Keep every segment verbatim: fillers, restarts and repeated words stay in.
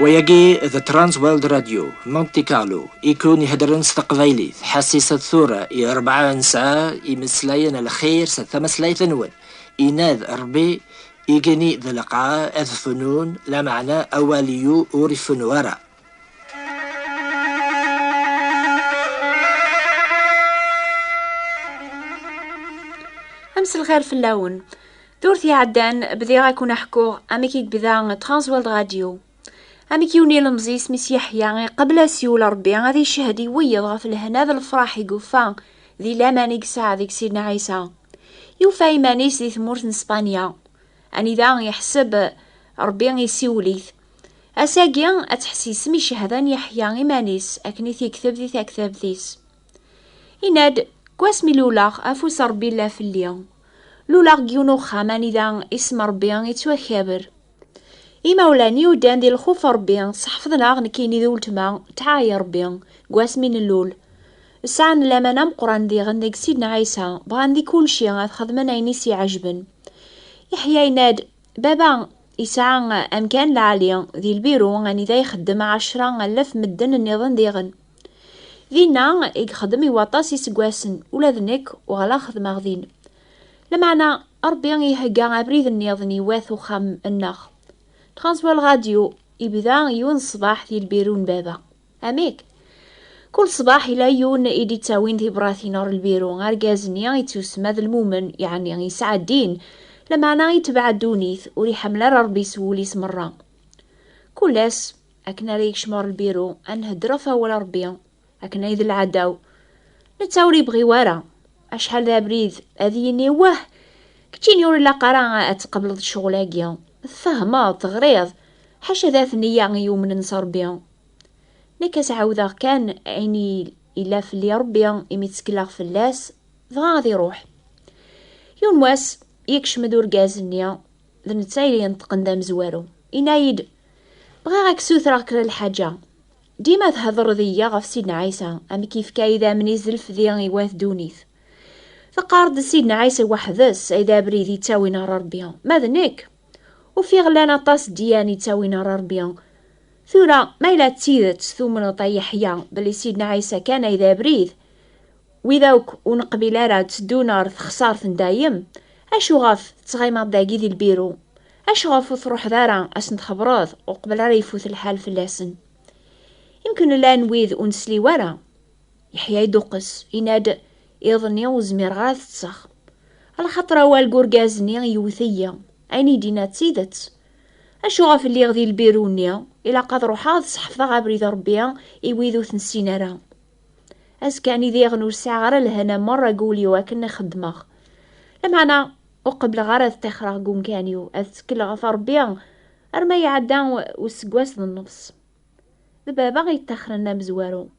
Yagi d Transworld Radio, Monte Carlo, i kun iheddren s teqbaylit, ḥassisat tura i rebɛa n ssaɛa imeslayen lxir s tamaslayt-nwen, inad Rebbi, igenni d lqaɛa ad fnun, lameɛna awal-iw ur ifennu ara. Amselxir fell-awen. Durt iɛeddan, bdiɣ ad ken-ḥkuɣ amek i yebda Transworld Radio. Amek yiwen ilemẓi isem-is Yeḥya iqbel asiwel Ṛebbi ad icehhed i wiyeḍ ɣef lehna d lefraḥ i yufa di laman i yesɛa deg Sidna Ɛisa. Yufa iman-is di tmurt n Spanya, anida iḥseb Ṛebbi isiwel-it. Ass-agi ad tḥessisem i ccehda n Yeḥya iman-is akken i t-yekteb di taktabt-is. Inna-d, deg wasmi luleɣ, afus Ṛebbi illa fell-i. Luleɣ deg yiwen uxxam anida isem Ṛebbi ittwakaber. Imawlan-iw ddan di lxuf Ṛebbi, seḥfḍen-aɣ nekkini d uletma, ttɛayi Ṛebbi, deg wasmi nlul. Sɛan laman ameqqran diɣen deg Sidna Ɛisa, bɣan di kulci ad xedmen ayen i s-iɛejben. Yeḥya yenna-d, baba yesɛa amkan lɛali di lbiru anida ixeddem ɛecra alaf medden nniḍen diɣen. Dinna i ixeddem i waṭas iseggasen, ula d nekk uɣaleɣ xedmeɣ din. Lameɛna Ṛebbi ihegga abrid nniḍen i wat uxxam-nneɣ. Transworld Radio ibda yiwen ṣṣbeḥ di lbiru n baba. Amek? Kul ṣṣbeḥ ila yiwen i d-ittawin tibratin ɣer lbiru. Argaz-nni ittusemma d lmumen, yeɛni yesɛa ddin, lameɛna itbeɛ ddunit, ur iḥemmel ara Ṛebbi s wul-is merra. Kul ass, akken ara yekcem ɣer lbiru, ad nhedder ɣef wawal Ṛebbi, akken ay d lɛada-w. Netta ur ibɣi wara. Acḥal d abrid ad yini wah, keččini ur ilaq ara ad tqebleḍ ccɣel-agi. Tfehmeḍ, teɣriḍ, ḥaca dat nniya i yumnen s Ṛebbi. Nekk ad s-ɛawdeɣ kan ayen i ila fell-i Ṛebbi imi ttekleɣ fell-as, dɣa ad iṛuḥ. Yiwen wass, yekcem-d urgaz-nni, d netta i yenṭqen d amezwaru. Inna-yi-d, bɣiɣ ad k-sutreɣ kra lḥaǧa. Dima thedreḍ-iyi ɣef Sidna Ɛisa, amek yefka idammen-is d lefdi i wat ddunit. Teqqareḍ d Sidna Ɛisa weḥd-s ay d abrid yettawin ɣer Ṛebbi, ma d nekk? Ufiɣ llan aṭas ddiyan yettawin ɣer Ṛebbi. Tura, ma yella d tidet tumneḍ a Yeḥya belli Sidna Ɛisa kan ay d abrid, wid akk ur neqbil ara tteddun ɣer texṣart n dayem, acuɣef tettɣimaḍ dagi di lbiru? Acuɣef ur truḥeḍ ara ad sen-txebreḍ uqbel ara yefut lḥal fell-asen? Imken llan wid ur nesli wara. Yeḥya iduqqes, yenna-d, iḍ-nni ur zmireɣ ara ad ṭṭseɣ. Alaxaṭer awal n urgaz-nni yewwet-iyi, ayen i d-yenna d tidet. Acuɣef lliɣ di lbiru-nni, ilaq ad ruḥeɣ ad sḥefḍeɣ abrid Ṛebbi i wid ur t-nessin ara. Azekka-nni diɣen ur sɛiɣ ara lehna merra deg wul-iw akken i xeddmeɣ. Lameɛna ur qebbleɣ ara ad ṭṭixreɣ deg umkan-iw, ad ttekleɣ ɣef Ṛebbi arma iɛedda useggas d nnefs. D baba i yeṭṭaxren amezwaru.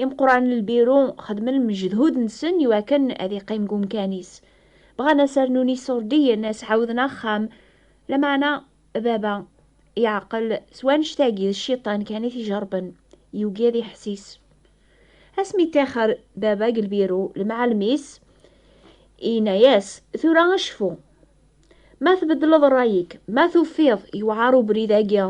Imeqqranen n lbiru xedmen lmejhud-nsen iwakken ad iqqim deg umkan-is. Bɣan ad s-rnun iṣurdiyen, ad s-ɛawden axxam. Lameɛna baba yeɛqel s wannect-agi d cciṭan kan i t-ijerrben, yugi ad iḥessis. Asmi ṭṭixer baba deg lbiru, lemɛalem-is yenna-yas, tura acfu. Ma tbeddleḍ ṛṛay-ik, ma tufiḍ yewɛer ubrid-agi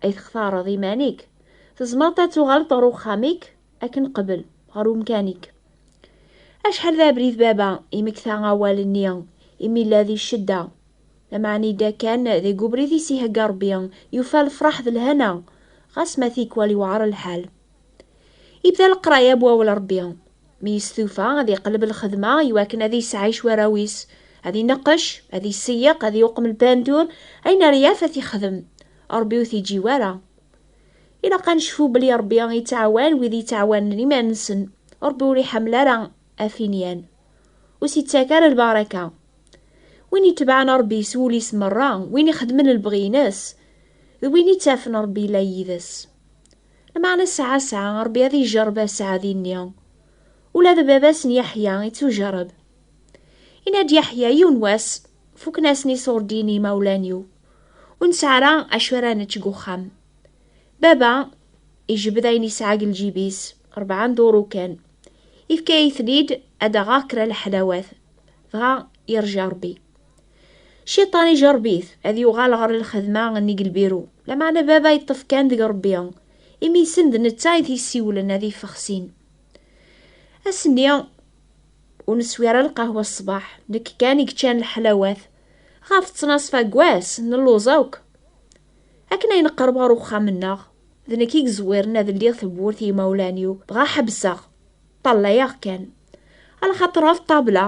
ay textareḍ iman-ik, tzemreḍ ad tuɣaleḍ ɣer uxxam-ik akken qbel, ɣer umkan-ik. Acḥal d abrid baba imekta awal-nni imi yella di ccedda. Lameɛna yedda kan deg ubrid i s-ihegga Ṛebbi, yufa lefṛaḥ d lehna, ɣas ma tikwal yewɛer lḥal. Yebda leqraya n wawal Ṛebbi. Mi yestufa, ad iqelleb lxedma iwakken ad yesɛic warraw-is, ad ineqqec, ad iseyyeq, ad yuqem lpandur, ayen ara yaf ad t-ixdem. Ṛebbi ur t-iǧǧi wara. Ilaq ad necfu belli Ṛebbi yettɛawan wid yettɛawanen iman-nsen. Ṛebbi ur iḥemmel ara afinyan. Ur s-ittak ara lbaraka. Win itebɛen Ṛebbi s wul-is merra, win ixeddmen lebɣi-ines, d win ittafen Ṛebbi yella yid-s. Lameɛna ssaɛa ssaɛa Ṛebbi ad ijerreb aseɛdi-nni. Ula d baba-s n Yeḥya ittujerreb. Yenna-d Yeḥya yiwen wass, fukken-asen iṣurdiyen i yimawlan-iw. Ur nesɛi ara acu ara nečč deg uxxam. Baba ijbed ayen yesɛa deg lǧib-is, rebɛa n duṛu kan. Yefka-yi-ten-id ad d-aɣeɣ kra leḥlawat, dɣa yerja Ṛebbi. Cciṭan ijerreb-it ad yuɣal ɣer lxedma-nni deg lbiru. Lameɛna baba yeṭṭef kan deg Ṛebbi, imi yessen d netta i t-yessiwlen ad yeffeɣ sin. Ass-nni, ur neswi ara lqahwa ṣṣbeḥ, nekk kan i yeččan leḥlawat. Ɣef ttnaṣfa n wass, nelluẓ akk. Akken ay nqerreb ɣer uxxam-nneɣ, d nekk i yeẓwiren ad lliɣ tewwurt i yimawlan-iw, dɣa ḥebseɣ. Ṭṭalayeɣ kan. Alaxaṭer ɣef ṭṭabla,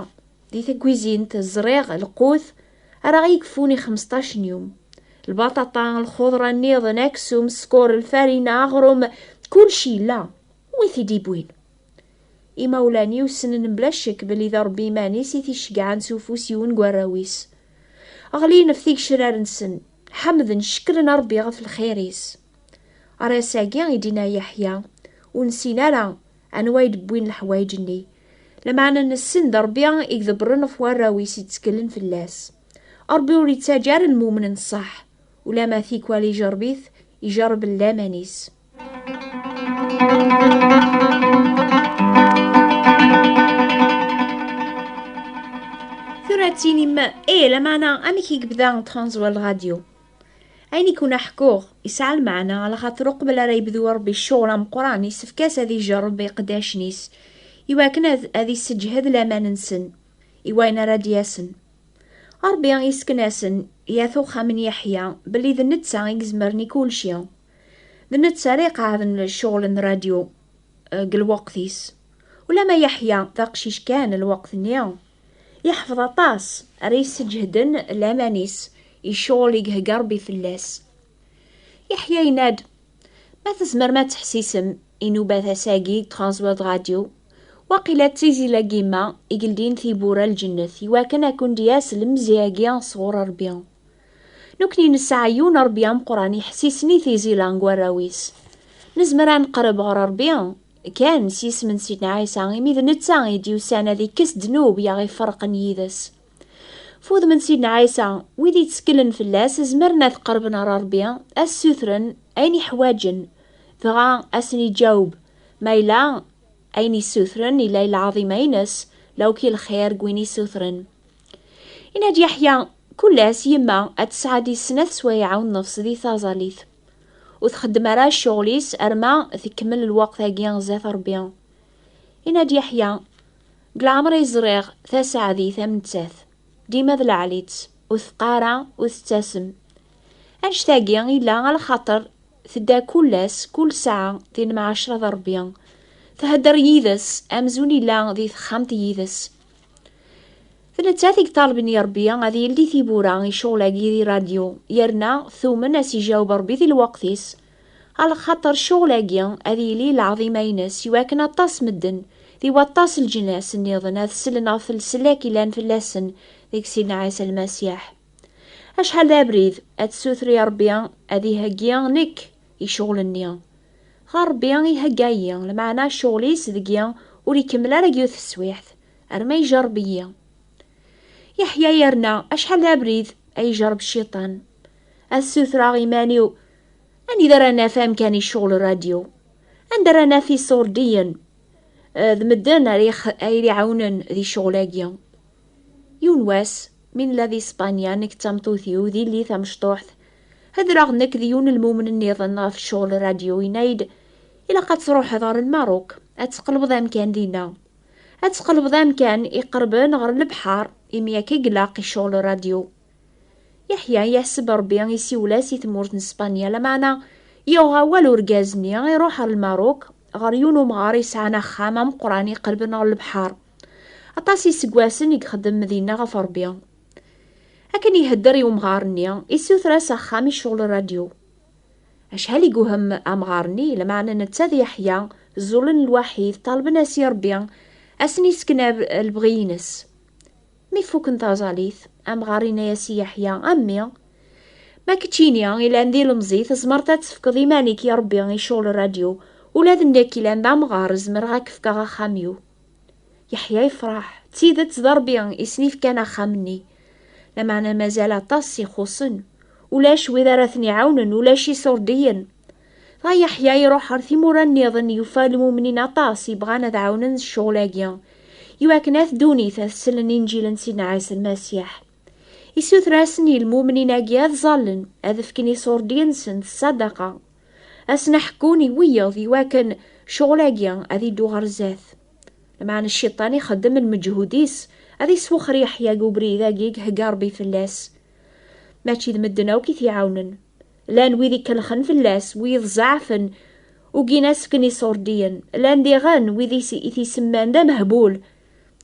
di takwizint, ẓriɣ lqut ara ɣ-yekfun i xmesṭac n yum. Lbaṭaṭa, lxuḍra nniḍen, aksum, sskeṛ, lfarina, aɣrum, kullec yella. Wi t-id-iwwin? Imawlan-iw ssnen mebla ccek belli d Ṛebbi iman-is i t-iceggɛen s ufus yiwen n warraw-is. Ɣlin ɣef tigecrar-nsen, ḥemden, cekkren Ṛebbi ɣef lxir-is. Ar ass-agi i d-yenna Yeḥya, ur nessin ara anwa i d-wwin leḥwayeǧ-nni, lameɛna nessen d Ṛebbi i iḍebbren ɣef warraw-is yetteklen fell-as. Ṛebbi ur yettaǧǧa ara lmumen n ṣṣeḥ, ulamma tikwal ijerreb-it, ijerreb laman-is. Tura ad tinim, eh, lameɛna amek i yebda Transworld Radio? Ayen i kun-aḥkuɣ yesɛa lmeɛna, alaxaṭer uqbel ara yebdu Ṛebbi ccɣel ameqqran, yessefk-as ad ijerreb iqeddacen-is, iwakken ad, ad isseǧhed laman-nsen i wayen ara d-yasen. Ṛebbi yessken-asen i at uxxam n Yeḥya belli d netta i izemren i kulci. D netta ara iqeɛden ccɣel n ṛṛadyu, eh, deg lweqt-is. Ulamma Yeḥya d aqcic kan lweqt-nni, yeḥfeḍ aṭas ara yesseǧhden laman-is i ccɣel i ihegga Ṛebbi fell-as. Yeḥya yenna-d, ma tzemrem ad teḥsisem i nnubat ass-agi deg Transworld Radio, waqila d tizila n yemma i yeldin tiwwura n lǧennet, iwakken ad kun-d-yas lemzi-agi sɣur Ṛebbi. Nekkni nesɛa yiwen Ṛebbi ameqqran iḥessisen i tizila n warraw-is. Nezmer ad neqreb ɣer Ṛebbi kan s yisem n Sidna Ɛisa, imi d netta i d-yusan ad ikkes ddnub i aɣ-iferqen yid-s. F wudem n Sidna Ɛisa, wid yetteklen fell-as zemren ad qerben ɣer Ṛebbi, ad ssutren ayen iḥwaǧen, dɣa ad sen-iǧaweb, ma yella ayen issutren yella i lɛaḍima-ines, lawk i lxir n win issutren. Yenna-d Yeḥya, kul ass yemma ad tesɛeddi snat swayeɛ u nnefṣ di taẓallit. Ur txeddem ara ccɣel-is arma tkemmel lweqt-agi zdat Ṛebbi. Yenna-d Yeḥya, deg leɛmer i ẓriɣ taseɛdit am nettat, dima d leɛli-tt, ur tfeqq ara, ur tettasem. Annect-agi yella alaxaṭer tedda kul ass, kul ssaɛa, di lemɛacra d Ṛebbi. Thedder yid-s amzun yella di texxamt yid-s. D nettat i iṭalben i Ṛebbi ad yeldi tiwwura i ccɣel-agi di ṛṛadyu, yerna tumen ad s-iǧaweb Ṛebbi di lweqt-is, alaxaṭer ccɣel-agi ad yili i lɛaḍima-ines, iwakken aṭas medden, di waṭas n leǧnas nniḍen, ad slen ɣef leslak yellan fell-asen deg Sidna Ɛisa Lmasiḥ. Acḥal d abrid ad tessuter i Ṛebbi ad iheggi nekk i ccɣel-nni. Ɣer Ṛebbi ihegga-yi, lameɛna ccɣel-is deg-i ur ikemmel ara deg yiwet teswiɛt, arma ijerreb-iyi. Yeḥya yerna acḥal d abrid ay ijerreb cciṭan. Ad ssutreɣ iman-iw, anida ara naf amkan i ccɣel ṛṛadyu? Anda ara naf iṣurdiyen, eh, d medden ara ix-, ara iɛawnen di ccɣel-agi? Yiwen wass, mi nella di Spanya, nekk d tameṭṭut-iw, d yelli tamecṭuḥt, hedreɣ nekk d yiwen n lmumen nniḍen ɣef ccɣel ṛṛadyu, yenna-yi-d, ilaq ad truḥeḍ ɣer Lmerruk, ad tqelbeḍ amkan dinna. Ad tqelbeḍ amkan iqerben ɣer lebḥer, imi akka i ilaq i ccɣel ṛṛadyu. Yeḥya yeḥseb Ṛebbi isiwel-as i tmurt n Spanya, lameɛna yuɣ awal urgaz-nni, iruḥ ɣer Lmerruk, ɣer yiwen umɣar yesɛan axxam ameqqran iqelben ɣer lebḥer. Aṭas iseggasen i ixeddem dinna ɣef Ṛebbi. Akken ihedder i umɣar-nni, issuter-as axxam i ccɣel ṛṛadyu. Acḥal i yuhem amɣar-nni, lameɛna netta d Yeḥya, ẓẓulen lwaḥid, ṭalben-as i Ṛebbi, ad sen-isken ab-, lebɣi-ines. Mi fuken taẓallit, amɣar yenna-yas i Yeḥya, a mmi, ma keččini ilan d ilemẓi, tzemreḍ ad tefkeḍ iman-ik i Ṛebbi i ccɣel ṛṛadyu, ula d nekk ilan d amɣar, zemreɣ ad k-fkeɣ axxam-iw. Yeḥya yefṛeḥ, d tidet d Ṛebbi i sen-ifkan axxam-nni. Lameɛna mazal aṭas i ixuṣṣen. Ulac wid ara ten-iɛawnen, ulac iṣurdiyen. Dɣa Yeḥya iruḥ ɣer timura nniḍen, yufa lmumnin aṭas yebɣan ad ɛawnen s ccɣel-agi, iwakken at ddunit ad slen Inǧil n Sidna Ɛisa Lmasiḥ. Isuter-asen i lmumnin-agi ad ẓallen, ad fken iṣurdiyen-nsen d ṣṣadaqa, ad sen-ḥekkun i wiyeḍ iwakken ccɣel-agi ad iddu ɣer zdat. Lameɛna cciṭan ixeddem lmeǧhud-is ad iswexxer Yeḥya deg ubrid-agi i ihegga Ṛebbi fell-as. Mačči d medden akk i t-iɛawnen. Llan wid ikellxen fell-as, wid ẓeɛfen, ugin ad s-fken iṣurdiyen. Llan diɣen wid i s-, i t-isemman d amehbul.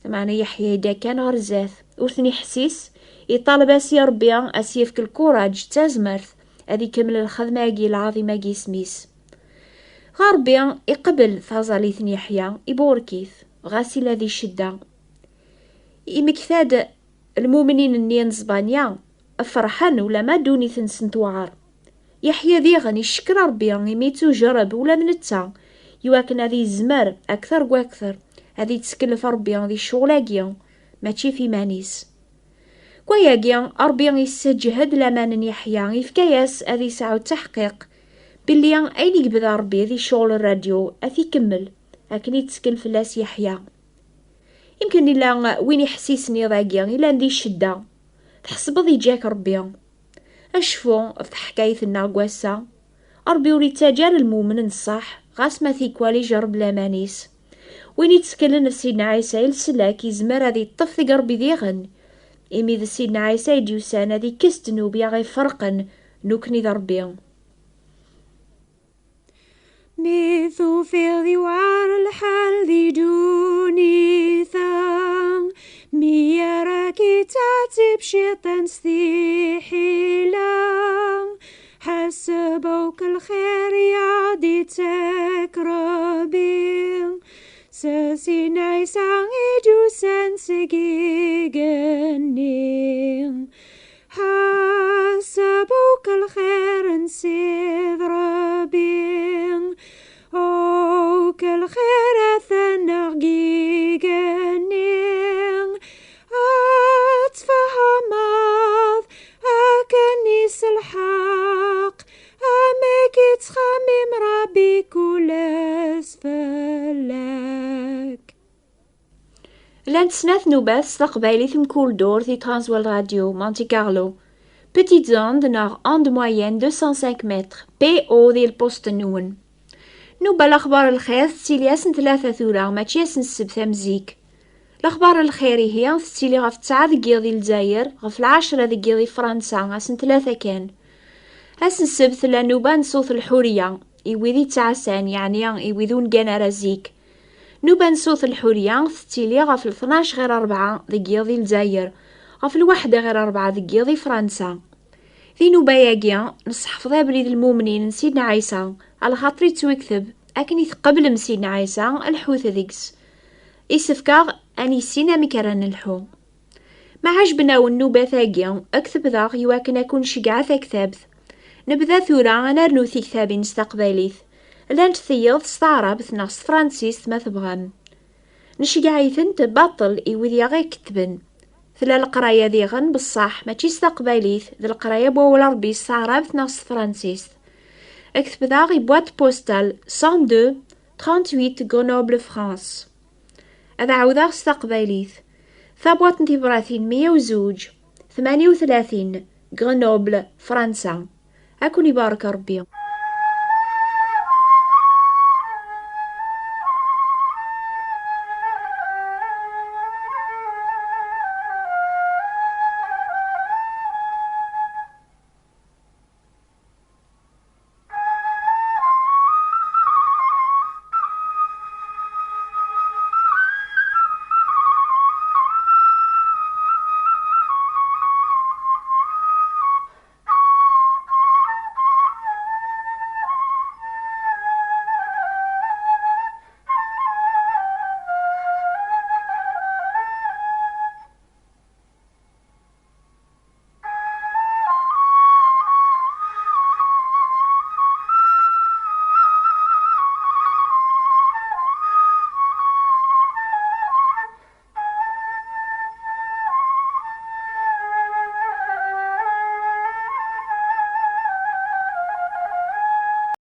Lameɛna Yeḥya yedda kan ɣer zdat, ur ten-iḥessis, iṭaleb-as i Ṛebbi ad s-yefk lkuṛaǧ d tazmert ad ikemmel lxedma-agi lɛaḍima-agi isem-is. Ɣer Ṛebbi iqbel taẓallit n Yeḥya, iburek-it, ɣas ila di ccedda. Imekta-d lmumnin-nni n Zbanya, ferḥen ulama ddunit-nsen tewɛer. Yeḥya diɣen icekkeṛ Ṛebbi imi ittujerreb ula d netta, iwakken ad yezmer akteṛ deg wakteṛ ad ittkellef Ṛebbi di ccɣel-agi, mačči f iman-is. Deg wayagi, Ṛebbi isseǧhed laman n Yeḥya, ifka-yas ad isɛu ttaḥqiq belli ayen i yebda Ṛebbi di ccɣel n ṛṛadyu ad t-ikemmel akken ittkel fell-as Yeḥya. Imken illa win iḥessisen iḍ-agi ilan di ccedda, tḥesbeḍ iǧǧa-k Ṛebbi. Acfu ɣef teḥkayt-nneɣ n wass-a, Ṛebbi ur ittaǧǧa ara lmumen n ṣṣeḥ ɣas ma tikwal ijerreb laman-is. Win itteklen ɣef Sidna Ɛisa i leslak izmer ad iṭṭef deg Ṛebbi diɣen, imi d Sidna Ɛisa i d-yusan ad ikkes ddnub i aɣ-iferqen nekkni d Ṛebbi. Mi tufiḍ yewɛer lḥal di ddunit-a, mi ara k-ittɛettib cciṭan s tiḥila, ḥaseb akk lxir i aɣ-d-ittak Ṛebbi. S Sidna Ɛisa i d-yusan seg igenni. Ḥaseb akk lxir n Ssid Ṛebbi, akk lxirat-nneɣ deg igenni. Ad tfehmeḍ akken s lḥeqq amek ittxemmim Ṛebbi kul ass fell-ak. Llant snat nnubat s taqbaylit mkul ddurt di Transworld Radio Monte Carlo. Petites Ondes neɣ onde moyenne deux cent cinq mètres, P O di lpust-nwen. Nnuba Lexbar Lxir tettili ass n tlata tura, mačči ass n ssebt am zik. Lexbar Lxir ihi tettili ɣef ttesɛa deg yiḍ di Lezzayer, ɣef lɛecra deg yiḍ di Fransa, ass n tlata kan. Ass n ssebt tella nnuba n Ṣut Lḥuriya, i wid ittɛassan, yeɛni i wid ur ngan ara zik. Nnuba n Ṣut Lḥuriya tettili ɣef tnac ɣir rebɛa deg yiḍ di Lezzayer, ɣef lwaḥda ɣir rebɛa deg yiḍ di Fransa. Di nnuba-agi, nesseḥfeḍ abrid n lmumnin n Sidna Ɛisa, alaxaṭer ittwikteb akken i tqeblem Sidna Ɛisa, lḥut deg-s. Isefk-aɣ ad nissin amek ara nelḥu. Ma ɛejben-awen nnubat-agi, ktebet-aɣ iwakken ad ken-nceggeɛ taktabt. Nebda tura ad nernu tiktabin s taqbaylit. Llant tiyeḍ s taɛrabt neɣ s tefransist ma tebɣam. Nceggeɛ-itent baṭel i wid i aɣ-ikettben. Tella leqraya diɣen, beṣṣaḥ mačči s taqbaylit, d leqraya n wawal Ṛebbi s taɛrabt neɣ s tefransist. Ktebet-aɣ i boîte postale cent deux, trente-huit, Grenoble, France. Ad ɛawdeɣ s taqbaylit. Tabwaṭ n tibratin meyya u zewǧ, tmanya u tlatin, Grenoble, Fransa. Ad ken-ibarek Ṛebbi.